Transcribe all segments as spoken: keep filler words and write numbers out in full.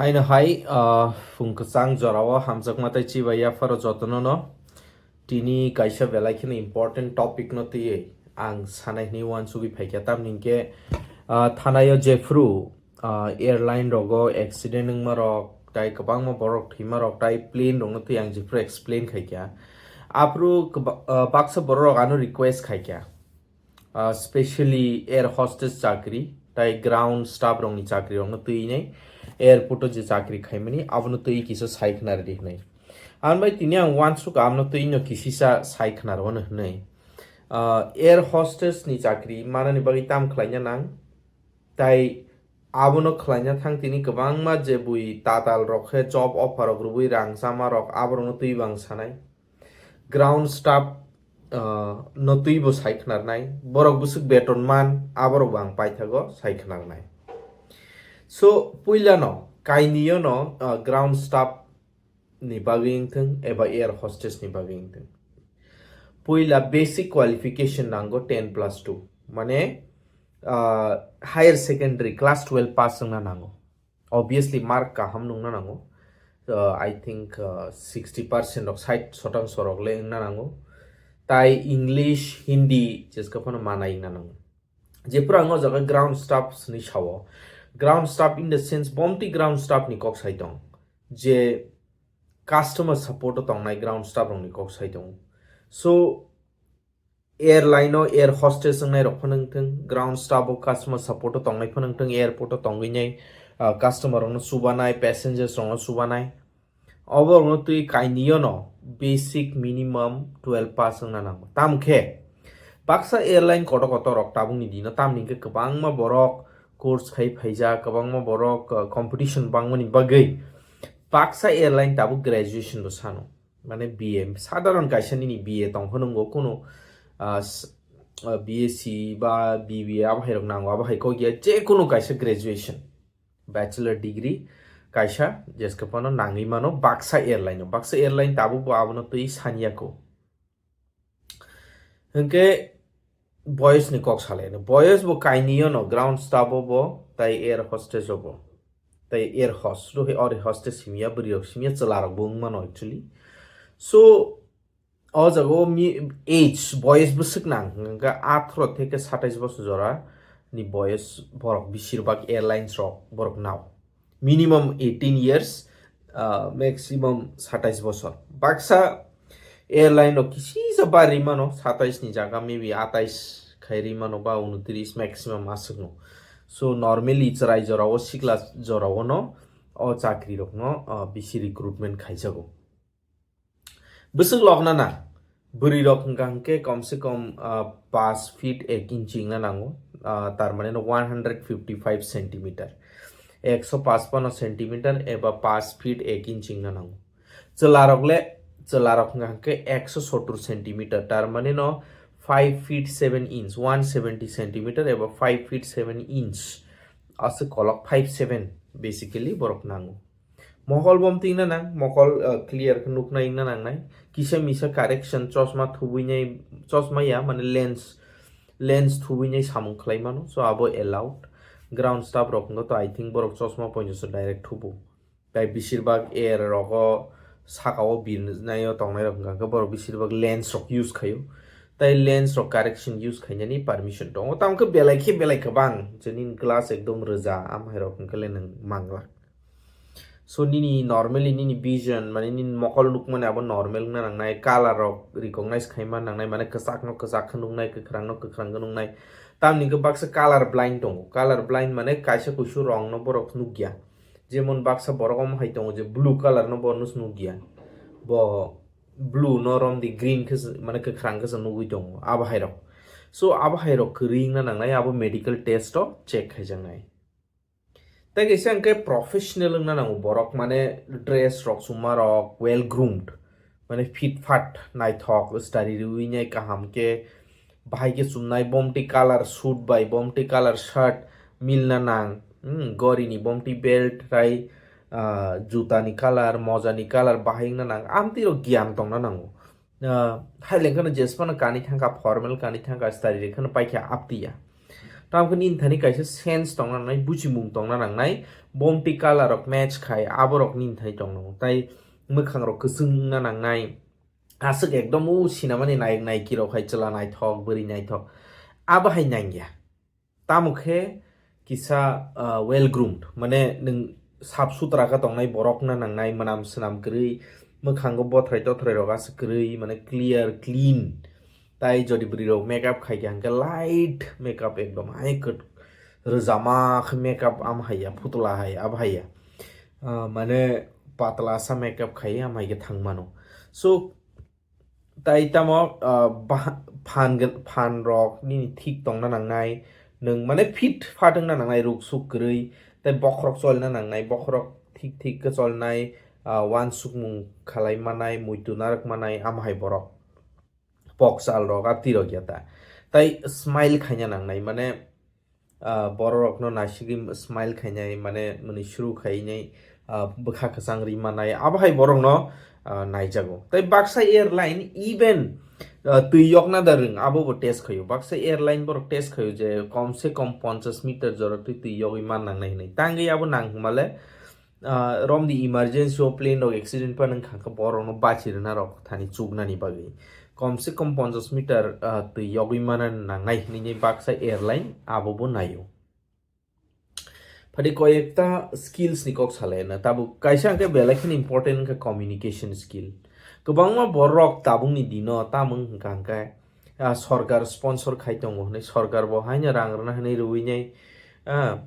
Haino hai, ah, phung kwchang jorao hamjakma tei chibai yapharo jotono no. Tini kaisa belai kheno important topic no twiwi ang sanai hwnwi uansugwi phaikha, tamni hwnkhe, ah, thanaio jephru, ah, airline rogo accident wngma rok, tai kwbangma borok thwima rok, tai plane rokno twi ang jephru explain khaikha. Aphru kwba-, ah, baksa borok rok ano request khaikha. Ah, specially air hostess chakri, tai ground staff rokni chakri rokno twi nai, airport o je chakri khaimani, abono twi kisa sai khna rwdi hwnwi. Ang bai tini ang uansuk amno twi no kisisa sai khna rwno hwnwi. Ah, air hostess ni chakri manani bagwi tam khlaina nang, tai abono khlaina thang tini kwbangma je bui tatal rok khe job offer rok rwui rang chama rok aborokno twi bang sanai. Ground staff, ah, no twi bo sai khnar nai, borok bwswk beton man, aborok bo ang paithago sai khnar nai. So, puila no, kainwi no, ah, ground staff ni bagwi wngthung eba air hostess ni bagwi wngthung. Puila basic qualification nango ten plus two, mane, ah, higher secondary class twelve pass wngna nango. Obviously, mark kaham nungna nango. Uh, I think, uh, sixty percent rok, sait sotangsho rok le wngna nango. Tai English, Hindi, jeska phano manai wngna nango. Jephru ang o jaga ground staff ni sao. Ground staff in the sense, bomti ground staff ni kok sai tong. Je customer support o tongnai ground staff rok ni kok sai tongo. So, airline o air hostess wngnai rok phano wngthung, ground staff o customer support o tongnai phano wngthung, airport o tongwi nai, ah, customer rokno chubanai, passengers rokno chubanai. Obo rokno twi kainwi no basic minimum twelve pass wngna nango. Tamo khe baksa airline kotor kotor rok tabukni dino, tamni hwnkhe kwbangma borok course khai phaijak, kwbangma borok, ah, competition bangmani bagwi baksa airline tabuk graduation bo sano. Mane B A, sadharon kaisa nini B A tong phano wngkha, kunu, ah, s-, ah, B S C ba B B A abo hai rok nango, abo hai kok ya, je kunu kaisa graduation, bachelor degree kaisa jeska phano nangwi mano baksa airline o. Baksa airline tabuk bo abono twi sanya ko. Hwnkhe boys ni kok salai no. Boys bo kainwi no, ground staff o bo, tai air hostess o bo. Tai air host, ro he, or hostess simya, bwrwi rok simya, chwla rok bo wng mano actually. So, o jaga o mi-, age, boys bwswk nang, hwnkhe atharo theke satais bosor jora ni boys borok, beshirbak airlines rok borok nao. Minimum eighteen years, ah, maximum satais bosor. Baksa airline rok kisisa bari mano, satais ni jaga maybe atais khai ri mano ba unutris maximum aswk no. So normally chwrai jora o, sikla jora o no o chakri rok no, ah, bisi recruitment khaijago. Bwswk lokna na, bwrwi rok hwnkha hwnkhe kom se kom, ah, paanch feet ek inchi wngna nango, ah, tar mane no one hundred fifty five centimeter, ekso pachpanno centimeter eba paanch feet ek inchi wngna nango. Chwla rok le, chwla rok hwnkha hwnkhe ekso sottur centimeter, tar mane no five feet seven inch, one seventy centimeter eba five feet seven inch, aswk kolok five seven basically borok nango. Mokol bom tingna nang, mokol, uh, clear khe nuknai wngna nangnai. Kisa misa correction, chosma thubui nai, chosma ya, mane lens, lens thubui nai samung khlai mano, so abo allowed. Ground staff rok wngkha to, I think, borok chosma poinjoso direct thubu. Tai besirbak air rogo saka o birnai o tongnai rok wngkha khe borok besirbak lens rok use khaio. Tai lens rok correction use khainani permission tongo. Tamo khe belai khe belai kwbang, je nini glass ekdom rwja, amhai rok wngkha le nwng manglak. So nini normally nini vision, mane nini mokol nukmani abo normal wngna nangnai, color rok recognize khaima nangnai, mane kwchak no kwchak khe nuknai, kwkhwrang no kwkhwrang khe nuknai. Tamni hwnkhe baksa color blind tongo. Color blind mane kaisa kuisu rong no borok nukya. Jemon baksa borok omo hai tongo je blue color no bo nus nukya. Bo blue no romdi green khe se, mane kwkhwrang khe se nugui tongo abo hai rok. So abo hai rok kwrwi wngna nangnai, abo medical test o check khaijaknai. Tei kaisa hwnkhe professional wngna nango borok, mane dress rok chuma rok well groomed, mane fit fat naithok stari riwi nai kaham khe, bahai khe chumnai bomti color suit bai bomti color shirt milna nang, hmm, gori ni bomti belt tai, ah, juta ni color, moja ni color bahai wngna nang, amtwi rok giyan tongna nango. Ah, hai lengkhano jesphano kanwi thangkha, formal kanwi thangkha, stari rok kheno paikha aptiya. Tamo khe nini thani kaisa sense tongna nangnai, buchimung tongna nangnai, bomti color rok match khai, aborok nini thani tongno. Tai mwkhang rok kwchwng wngna nangnai, aswk ekdom o sinamani nayok nayiki rok hai chwla naithok, bwrwi naithok, abo hai nangya. Tamo khe kisa, ah, well groomed, mane nwng sap sutra khe tongnai borok na nangnai, mwnam swnam kwrwi, mwkhango bothrai tothrai rok aswk kwrwi, mane clear, clean. Tai jodi bwrwi rok makeup khai khe hwnkhe light makeup ekdom hai kwt-, rwjama khe makeup am haiya, phutla hai, ab haiya. Ah, mane patla sa makeup khai am hai khe thang mano. So, tai tamo, ah, bah-, phan gwn-, phan rok nini thik tongna nangnai, nwng mane fit fat wngna nangnai, ruk suk kwrwi, tai bokhorok cholna nangnai, bokhorok thik thik khe cholnai, ah, uansukmung khalai manai, muitu narwk manai, am hai borok. Pokchal rok, a twi rok ya ta. Tai smile khaina nangnai, mane, ah, borok rokno naisigwi smile khainai, mane, mwnwi suru khainai, ah, bwkha kwchang ri manai, abo hai borok no, ah, naijago. Tai baksa airline even, ah, twi yokna da rwng, abo bo test khaio. Baksa airline borok test khaio je kom se kom ponchash meter jora twi twi yogwi man nangnai hinwi. Tangwi abo nang hwnmale, ah, romni emergency o plane rok accident phano wngkha khe borok no bachi rwna rok thani chuknani bagwi kom se kom ponchash meter, ah, twi yogwi mana nangnai hinwi baksa airline abo bo naio. Phadi koyekta skills ni kok salai na tabuk kaisa hwnkhe belai kheno important wngkha communication skill. Kwbangma borok tabukni dino tamung hwnkha hwnkhe, ah, sorkar sponsor khai tongo hinwi sorkar bo haino rang rwna hinwi rwinai, ah,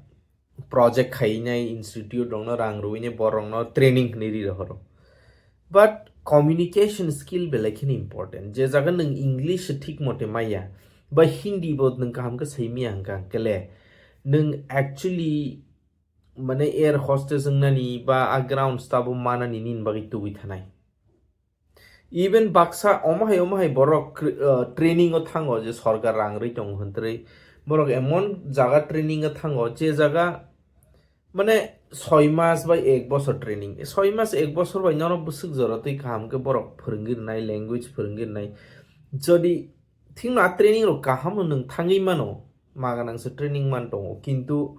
project khainai institute rokno rang rwinai borokno training hinwi ri rohoro. But communication skill belai kheno important. Je jaga nwng English thik mote maya, ba Hindi bo nwng kaham khe sai maya hwnkha hwnkhe le, nwng actually mane air hostess wngnani ba a ground staff o manani nini bagwi tubui thanai. Even baksa omo hai omo hai borok kr-, uh, training o thango je sorkar rang rwi tongo hwntrwi. Borok emon jaga training o thango je jaga mane soi mas bai ek bosor training. Soi mas ek bosor bai nono bwswk jora twi kaham khe borok phwrwngwi rwnai, language phwrwngwi rwnai. Jodi thikno a training rok kaham no nwng thangwi mano, maganang se training man tongo. Kintu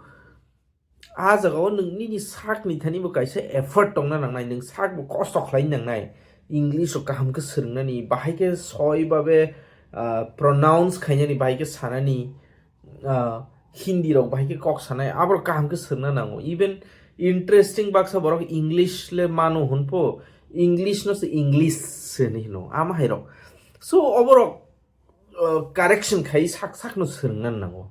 a jaga o nwng nini sak ni thani bo kaisa effort tongna nangnai, nwng sak bo kosto khlai nangnai. English rok kaham khe swrwngnani, bahai khe soi babe, ah, pronounce khainani, bahai khe sanani, ah, Hindi rok bahai khe kok sanai, aborok kaham khe swrwngna nango. Even interesting baksa borok English le mano hwnpho, English no se English se hinwi hino, ama hai rok. So, oborok, ah, correction khai sak sak no swrwngna nango.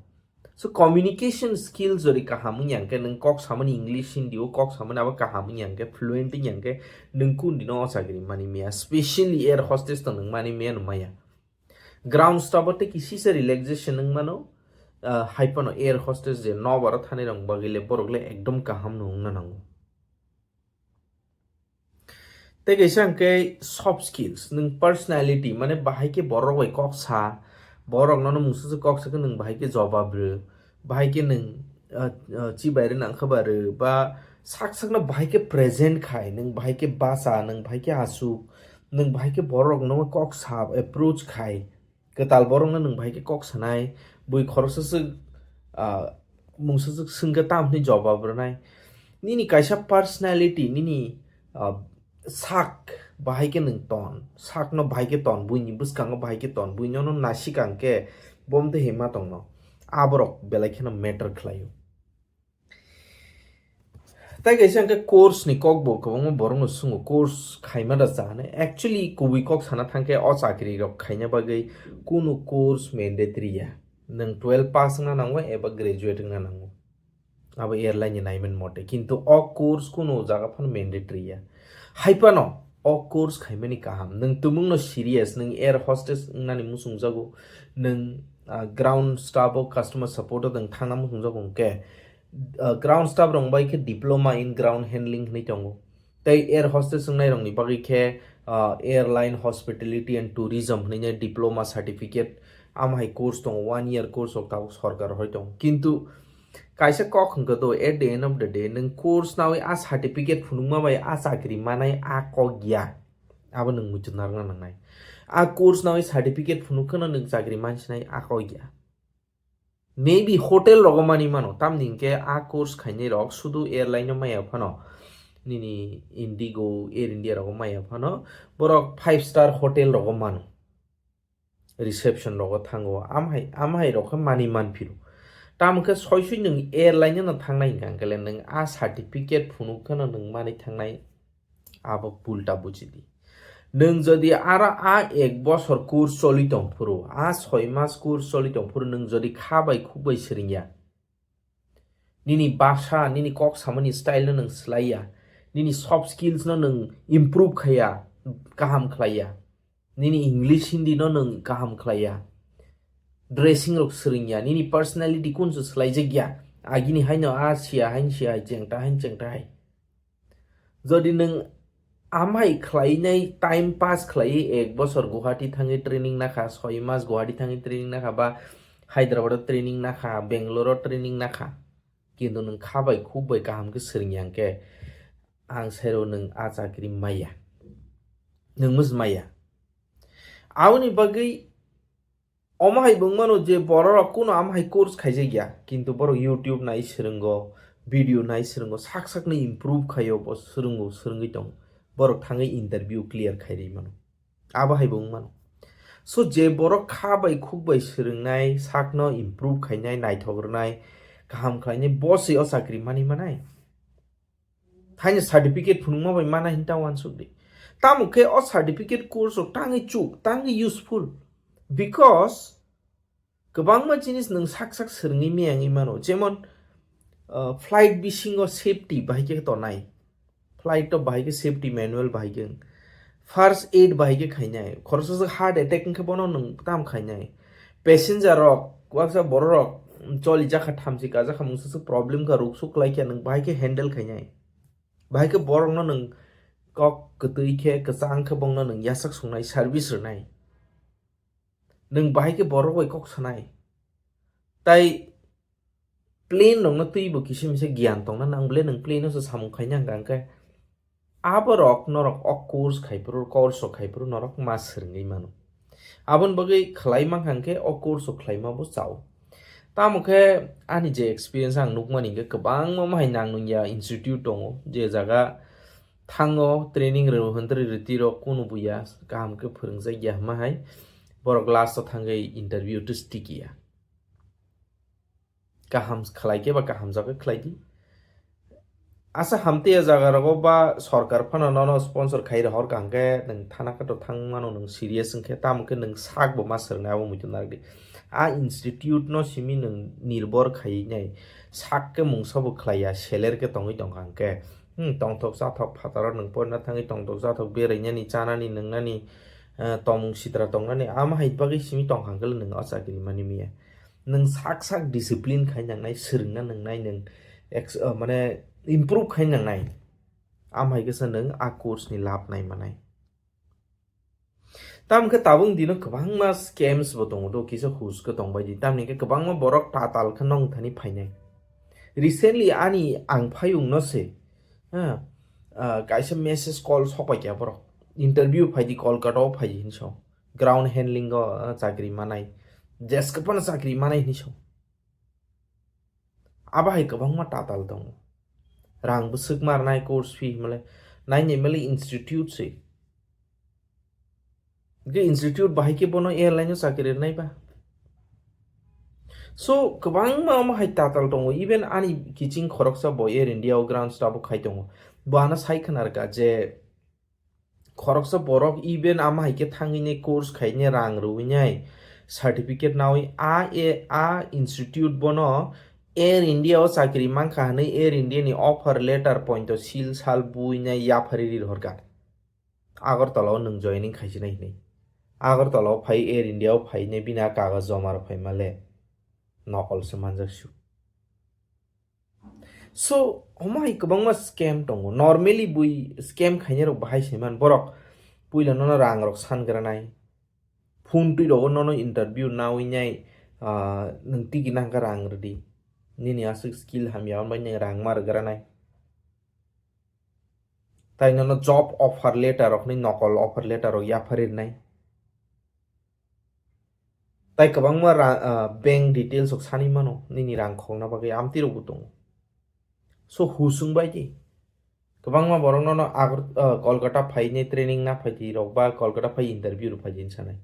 So, communication skills jodi kaham wngya hwnkhe, nwng kok samani English, Hindi o kok samani abo kaham wngya hwnkhe, fluent wngya hwnkhe, nwng kun dino o chakri mani maya, specially air hostess to nwng mani maya no maya. Ground staff o tei kisisa relaxation wng mano, ah, hai phano air hostess je nobaro thani rok bagwi le borok le ekdom kaham no wngna nango. Tei kaisa hwnkhe soft skills, nwng personality, mane bahai khe borok bai kok sa, borok nono mungsa se kok sa khe nwng bahai khe jobab rw, bahai khe nwng, ah, ah, chibai rw nang khe ba rw, ba sak sakno bahai khe present khai, nwng bahai khe basa, nwng bahai khe asuk, nwng bahai khe borok no kok sa, approach khai. Kwtal borokno nwng bahai khe kok sanai, bui khoroksa swk, ah, mungsa swk swngkhe tamo hwnwi jobab rwnai. Nini kaisa personality, nini, ah, sak bahai khe nwng ton, sakno bahai khe ton, buini bwskango bahai khe ton, buino no nasikang khe bo mtwi hima tongno, aborok belai kheno matter khlaio. Tai kaisa hwnkhe course ni kok bo kwbangma borok no swngo, course khaima da cha hwnwi. Actually, kubui kok sana thangkhe o chakri rok khaina bagwi kunu course mandatory ya. Nwng twelve pass wngna nango eba graduate wngna nango. Abo airline ni naiman mote. Kintu o course kunu jaga phano mandatory ya. Hai phano o course khaimani kaham. Nwng tumung no serious, nwng air hostess wngnani muchungjago, nwng, ah, ground staff o customer support o nwng thangna muchungjago hwnkhe, ah, ground staff rok bai khe diploma in ground handling hinwi tongo. Tei air hostess wngnai rokni bagwi khe, ah, airline hospitality and tourism hinwi diploma certificate, amo hai course tongo, one year course rok tabuk sorkar rw tongo. Kintu kaisa kok hwnkhe do, at the end of the day, nwng course nawi a certificate phunukma bai a chakri manai a kok ya, abo nwng muitu narwkna nangnai. A course nawi certificate phunuk kheno nwng chakri mansinai a kok ya. Maybe hotel rogo mani mano, tamni hwnkhe a course khainai rok sudu airline no maya phano, nini Indigo, Air India rogo maya phano, borok five star hotel rogo mano, reception rogo thango, amhai amhai rok khe mani man phiro. Tamo khe soi soi nwng airline no thangnai hwnkha hwnkhe le nwng a certificate phunuk kheno nwng mani thangnai. Abo pulta buji di. Nwng jodi aro a ek bosor course choli tong phuru, a soi mas course choli tong phuru, nwng jodi kha bai khuk bai swrwngya, nini basa, nini kok samani style no nwng swlaiya, nini soft skills no nwng improve khaiya, kaham khlaiya, nini English Hindi no nwng kaham khlaiya, dressing rok swrwngya, nini personality kunsu swlaijakya, agini haino a siya hain siya hai, chengta hain chengta hai. Jodi nwng amhai khlainai, time pass khlaiwi ek bosor Guwahati thangwi training nakha, soi mas Guwahati thangwi training nakha, ba Hyderabad o training nakha, Bangalore o training nakha, kintu nwng kha bai khuk bai kaham khe swrwngya hwnkhe, ang sairo nwng a chakri maya, nwng mws maya. Aboni bagwi omo hai bo wngmano je bororok kuno amo hai course khaijakya, kintu borok YouTube nai swrwngo, video nai swrwngo, sak sakno improve khaio, bo swrwngo, swrwngwi tongo. Borok thangwi interview clear khairwi mano. Abo hai bo wngmano. So, je borok kha bai khuk bai swrwngnai, sakno improve khainai, naithok rwnai, kaham khlainai, bo se o chakri mani manai. Haino certificate phunukma bai mana hinta uansuk di. Tamo khe o certificate course rok tangwi chuk, tangwi useful. Because kwbangma jinis nwng sak sak swrwngwi miyangwi mano. Jemon, uh, flight bisingo safety bahai khe tonai. Flight o bahai khe safety manual bahai khe. First aid bahai khe khainai. Khoroksa se heart attack wngkhe bono nwng tam khainai. Passenger rok, waksa borok rok, choli jakha thamchi ka jakha mungsa se problem kha ruk suk lai khe nwng bahai khe handle khainai. Bahai khe borok no nwng kok kwtwi khe kwchang khe bongno nwng yasak sungnai service rwnai. Nwng bahai khe borok bai kok sanai. Tai plane rokno twi bo kisa misa giyan tongna nang bole nwng plane no se samung khaina hwnkha hwnkhe aborok norok o course khai phuru, course rok khai phuru norok ma swrwngwi mano. Aboni bagwi khlai mankha hwnkhe o course rok khlaima bo chao. Tamo khe ani je experience ang nukmani hwnkhe kwbangma mahai nang nungya institute tongo, je jaga thango training rw hwntri rwtwi rok kunu buya kaham khe phwrwngjakya hwnma hai borok last o thangwi interview twi stikiya. Kaham khlai khe ba kaham jagwi khlai di. Asa hamtwi a jaga rogo ba sorkar phano nono sponsor khai rohor ka hwnkhe nwng thana khe to thang mano nwng serious wngkhe tamo khe nwng sak bo ma swrwngnai abo muitu narwk di. A institute no simi nwng nirbor khaiwi nai sak khe mungsa bo khlaiya seler khe tongwi tongkha hwnkhe. Hmm, tongthok chathok phataro nwng porina thangwi tongthok chathok berainani chanani nwngnani, eh, tongmung sitra tongnani ama hai bagwi simi tongkha hwnkhe nwng o chakri mani miya. Nwng sak sak discipline khai nangnai, swrwngna nangnai, nwng ex-, uh, mane improve khai nangnai. Am hai khe se nwng a course ni lab nai manai. Tamo khe tabuk dino kwbangma scams bo tongo do, kisa hus khe tongbai di. Tamni khe kwbangma borok tatal khe nong thani phainai. Recently ani ang phayung no se, ha, ah, kaisa message call sokpai kha borok. Interview phai di, Kolkata o phai di hinwi song. Ground handling o, ah, chakri manai. Jeske phano chakri manai hinwi song. Abo hai kwbangma tatal tongo. Rang bwswk marnai course fee hwnmale, naini male institute se. Ge institute bahai khe bono airline o chakri rwnai ba. So, kwbangma omo hai tatal tongo. Even ani kiching khoroksa bo Air India o ground staff o khai tongo. Bo ano sai khna rwkha je, khoroksa borok even ama hai khe thangwi nai course khai nai rang rwui nai certificate naui a, e, a institute bono Air India o chakri mankha hwnwi Air India ni offer letter point o seal sal bui nai yapharwi ri rohor kha. Agartala o nwng joining khai sinai hinwi. Agartala o phai Air India o phai nai bini a kagoj joma rw phai male nokol se manjak su. So, omo hai kwbangma scam tongo. Normally bui scam khainai rok bahai se man borok puila nono rang rok san granai. Phone twi rogo nono interview naui nai, ah, nwng tigi nangkha rang rwdi. Nini aswk skill hamya, hwnbai nwng rang ma rwgranai. Tai nono job offer letter rok ni nokol offer letter rok yapharwi rwnai. Tai kwbangma ra-, ah, bank details rok sani mano, nini rang khokna bagwi amtwi rokbo tongo. So husung bai di. Kwbangma borok nono Agar-, ah, Kolkata phainai training na phaidi rok ba Kolkata phai interview rok phaidi hinwi sanai.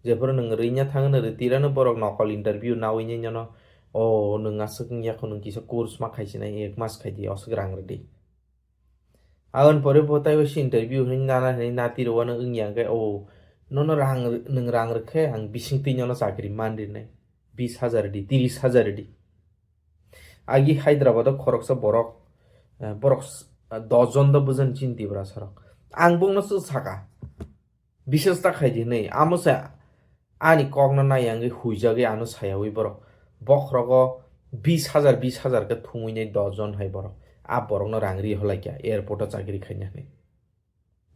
Jephuru nwng rwina thangno rwtirano borok nokol interview nawi nai nono, "O nwng aswk wngya kho, nwng kisa course ma khaisinai, ek mas khaidi, aswk rang rwdi." Aboni pore bo taibo se interview hinwi nana hinwi nati rwano wngya hwnkhe, "O nono rang rw-, nwng rang rwkhe ang bising twi nono chakri man rinai, bis hajar di, tiris hajar di." Agi Hyderabad o khoroksa borok, eh, borok s-, dos jon do bujani chini Tiprasa rok. Ang bongno se saka, bises ta khaidi hinwi, amo se ani kokno nai wngwi huijagwi ano sayawi borok. Bokhorogo bis hajar, bis hajar khe thumwi nai dos jon hai borok. A borokno rang ri holaikha airport o chakri khaina hinwi.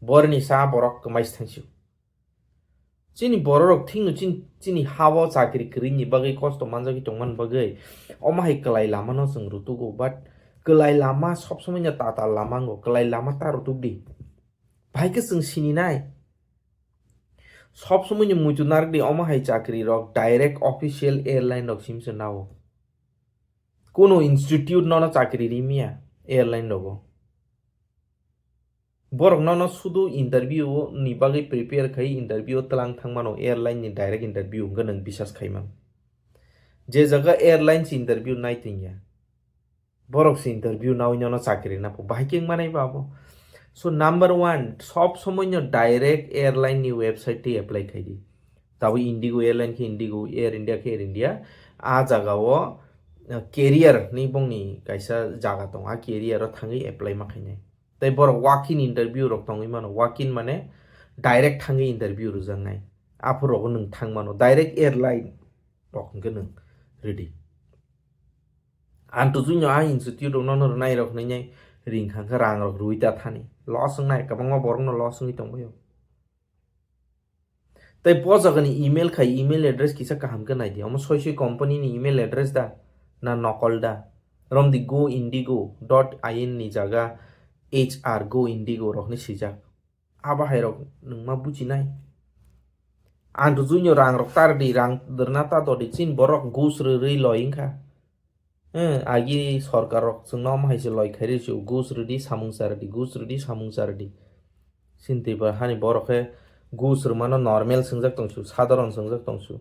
Borni sa borok kwmai se thangsi. Chini bororok thikno chin-, chini ha-o chakri kwrwini bagwi kosto manjagwi tongmani bagwi omo hai kwlai lamano chwng rutugo, but kwlai lama sob somoino tatal lama wngo, kwlai lama ta rutuk di. Bahai khe chwng sininai. Sob somoino muitu narwk di, omo hai chakri rok direct official airline rok simse nao. Kuno institute nono chakri rimya airline rogo. Borok nono sudu interview ni bagwi prepare khai, interview tlang thangmano, airline ni direct interview hwnkhe nwng bisas khaimano. Je jaga airline se interview nai tongya, borok se interview nawi nono chakri na pho, bahai khe wngmanai ba abo? So number one, sob somoino direct airline ni website tei apply khai di. Tabuk Indigo airline khe Indigo, Air India khe Air India. A jaga o, uh, career ni bongni kaisa jaga tongo, a career o thangwi apply ma khainai. Tei borok walk-in interview rok tongwi mano. Walk-in mane direct thangwi interview rwjaknai. Aphuru rogo nwng thang mano, direct airline rok hwnkhe nwng ready. Ang tujuino a institute rokno no rwnai rok hwnwi ring kha khe rang rok rwui ta thani. Loss wngnai, kwbangma borokno loss wngwi tongbaio. Tei po jagani email khai, email address kisa kaham khe nai di. Omo soi soi company ni email address da, na nokol da? Romdi go indigo dot in ni jaga H R go indigo rok hinwi swijak. Abo hai rok nwng ma bujinai. Ang to junior rang rok tar di, rang dwrna ta do di, chin borok gus rwrwi loi wngkha. Eh, agi sorkar rok chwngno omo hai se loi khairi se, gus rwdi samung charwdi, gus rwdi samung charwdi. Sintwi ba hani borok khe gus rwmano normal swngjak tongsu, sadharon swngjak tongsu.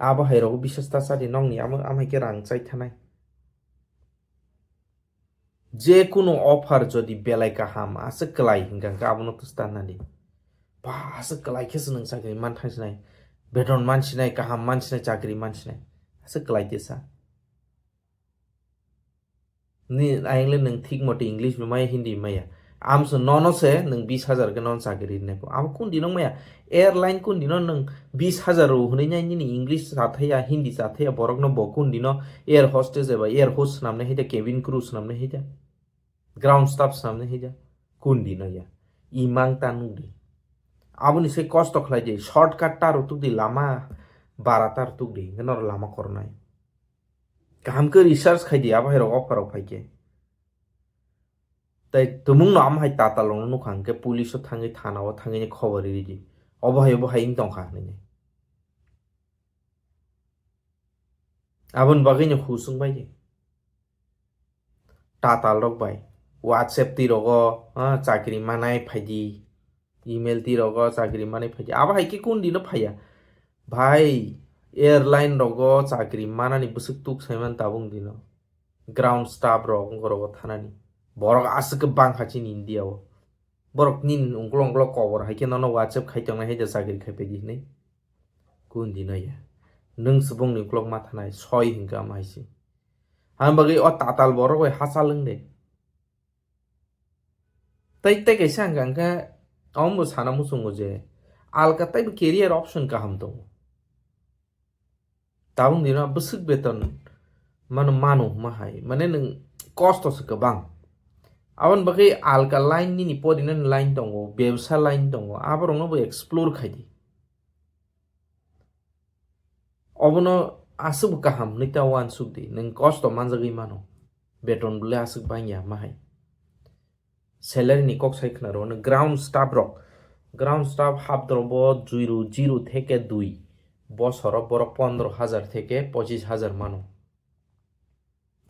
Abo hai rogo bisas ta sadi nokni amo, amo hai khe rang chai thanai. Je kunu offer jodi belai kaham aswk kwlai hwnkha hwnkhe abono twsta nadi. Ba aswk kwlai khe se nwng chakri man thangsinai, beton mansinai, kaham mansinai, chakri mansinai. Aswk kwlai tesa. Ni ayang le nwng thik mote English bo maya, Hindi maya. Amso nono se nwng bis hajar khe non chakri rinai pho. Abo kun dino maya? Airline kun dino nwng bis hajar rw hwnwi nai nini English chathaya, Hindi chathaya, borokno bo kun dino air hostess eba air host swnamnai haida, cabin crew swnamnai haida, ground staff swnamnai haida? Kun dino ya? Imang ta nukdi. Aboni se kosto khlai di, shortcut ta rw tukdi, lama bara ta rw tukdi, hwnkhe norok lama kornai. Kaham khe research khai di, abo hai rok offer rok phai khe. Tai tumung no amo hai tatal rok no nukha hwnkhe police o thangwi, thana o thangwi ni khobor ri di. Obo hai, obo hai wng tongkha hinwi. Aboni bagwi no husung bai di. Tatal rok bai. WhatsApp twi rogo, ah, chakri manai phai di. Email twi rogo chakri manai phai di. Abo hai khe kun dino phaiya? Bhai, airline rogo chakri manani bwswk tuk saiman tabung dino. Ground staff rok wngkha rogo thanani. Borok aswk khe bangkha chini India o. Borok nini ungklo ungklo kobor hai khe nono WhatsApp khai tongnai hai da chakri khai phaidi hinwi. Kun dino ya. Nwng subungni uklok ma thanai soi hinkha ama hai se. Ang bagwi o tatal borok bai hachal wng de. Tai, tai kaisa hwnkha hwnkhe, omo bo sana muchungo je, alka taibo career option kaham tongo. Tabuk dino bwswk beton mano, mano hwnma hai, mane nwng kosto se kwbang. Aboni bagwi alka line nini porinani line tongo, bebsa line tongo, aborokno bo explore khai di. Obono aswk bo kaham hwnwi ta uansuk di, nwng kosto manjagwi mano, beton bwle aswk bangya ma hai. Salary ni kok sai khna rw, nwng ground staff rok, Ground staff hapdrobo zero, zero theke dui bosoro borok pondro hajar theke pochis hajar mano.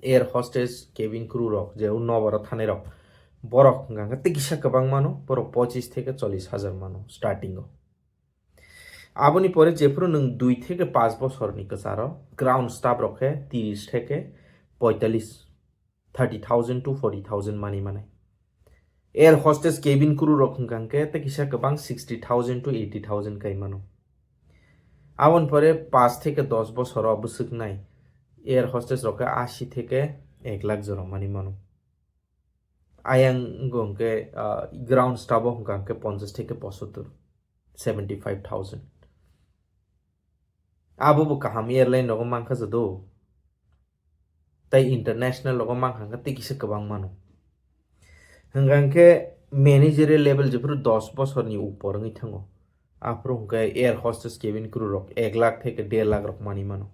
Air hostess, cabin crew rok, je o noboro thanai rok, borok hwnkha khe tei kisa kwbang mano, borok pochis theke chollis hajar mano starting o. Aboni pore jephuru nwng dui theke paanch bosorni kwcharo ground staff rok khe tiris theke poitallis, thirty thousand to forty thousand mani manai. Air hostess, cabin crew rok hwnkha khe tei kisa kwbang sixty thousand to eighty thousand kai mano. Aboni pore paanch theke dos bosoro bwswknai air hostess rok khe asi theke ek lakh jora mani mano. Ayang wngkha khe, ah, ground staff o hwnkha khe ponchas theke pochottor, seventy five thousand. Abo bo kaham airline rogo mankha jado. Tei international rogo mankha khe tei kisa kwbang mano. Hwnkha khe managerial level jephuru dos bosorni upor wngwi thango. Aphuru hwnkhe air hostess, cabin crew rok ek lakh theke der lakh rok mani mano.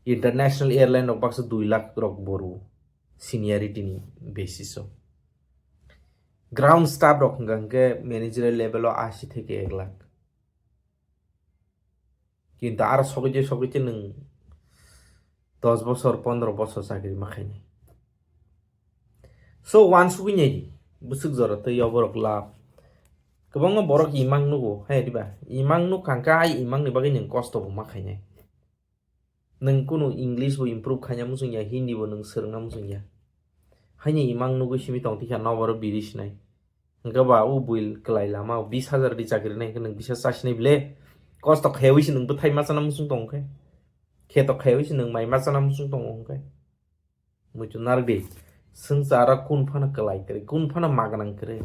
International airline rok baksa dui lakh rok boru seniority ni basis o. Ground staff rok hwnkha hwnkhe managerial level o asi theke ek lakh. Kintu aro sogwi je sogwi je nwng dos bosor, pondro bosor chakri ma khainai. So, wansugwi nai di, bwswk jora tei oborok lab. Kwbangma borok imang nugo, hai diba? Imang nuk kha khe ai imang ni bagwi nwng kosto bo ma khainai. Nwng kunu English bo improve khaina muchung ya, Hindi bo nwng swrwngna muchung ya. Haini imang nugwi simi tong tikha noboro biri sinai. Hwnkhe ba o buil kwlai lama o bis hajar di chakri nai hwnkhe nwng bisa chasinai ble. Kosto khaiwi se nwng bwthai machana muchung tong khe. Kheto khaiwi se nwng mai machana muchung tongo hwnkhe. Muitu narwk di. Swngchara kun phano kwlai kwrwi, kun phano magnang kwrwi.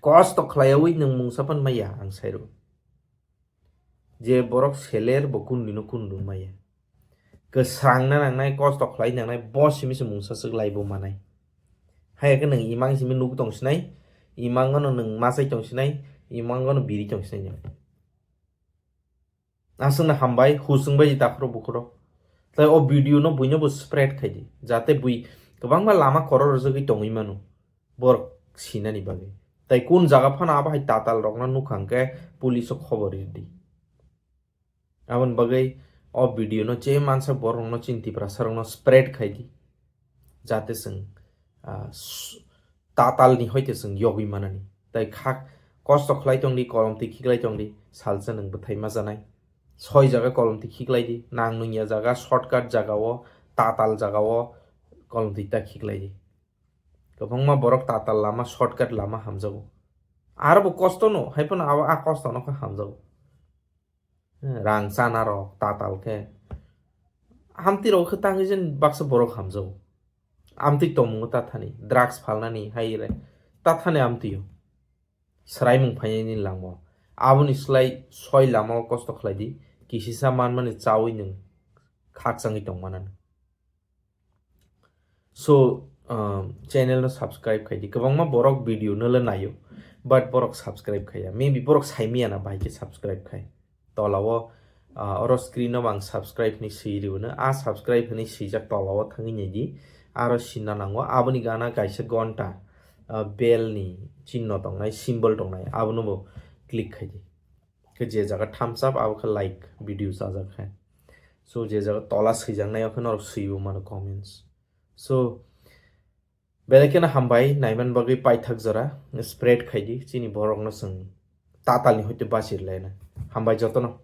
Kosto khlaiwi nwng mungsa phano maya ang sairo. Je borok seler bo kundino kundu maya. Kwsrangna nangnai, kosto khlai nangnai, bo simi se mungsa swk lai bo manai. Haiya khe nwng imang simi nuk tong sinai, imang no nwng machai tong sinai, imang no biri tong sinai nwng. Aswkno hambai, husung bai di takhro bukhro. Tai o video no buino bo spread khai di. Jate bui kwbangma lama koro rwjagwi tongwi mano. Borok sinani bagwi. Tai kun jaga phano abo hai tatal rokno nukha hwnkhe police o khobor ridi. Aboni bagwi o video no je mansa borok no chini Tiprasa rokno spread khai di. Jate chwng, ah, s-, tatal ni hoite chwng yogwi manani. Tai khak kosto khlai tong di, kolom twi khiklai tong di, salsa nwng bwthai ma janai. Soi jaga kolom twi khiklai di, nang nung ya jaga, shortcut jaga o, tatal jaga o kolom twi ta khiklai di. Kwbangma borok tatal lama, shortcut lama hamjago. Aro bo kosto no, hai phano abo a kosto no khe hamjago. Rang chana rok tatal khe. Amtwi rok khe tangwi jen baksa borok hamjago. Amtwi tongmungo tathani, drugs phalnani hai re. Tathani amtwi o. Swraimung phainani langmo. Aboni slai soi lama o kosto khlai di. Kisisa manmani chawi nwng khakchangwi tong manani. So, um, channel no subscribe khai di. Kwbangma borok video no le naio, but borok subscribe khaiya. Maybe borok saimiya na bahai khe subscribe khai. Tola o, uh, oro screen no ang subscribe hinwi swi rw no. A subscribe hinwi swijak tola o thangwi nai di. Aro sinna nango. Aboni gana kaisa gonta, uh, bell ni chinno tongnai, symbol tongnai. Abono bo click khai di. Khe je jaga thumbs up, abo khe like video chajak khe. So, je jaga tola swijaknai, o khe norok swibo mano comments. So, belai kheno hambai, naiman bagwi paithak jora, spread khai di, chini borok no chwng tatal ni hoite bachir laina. Hambai jotono.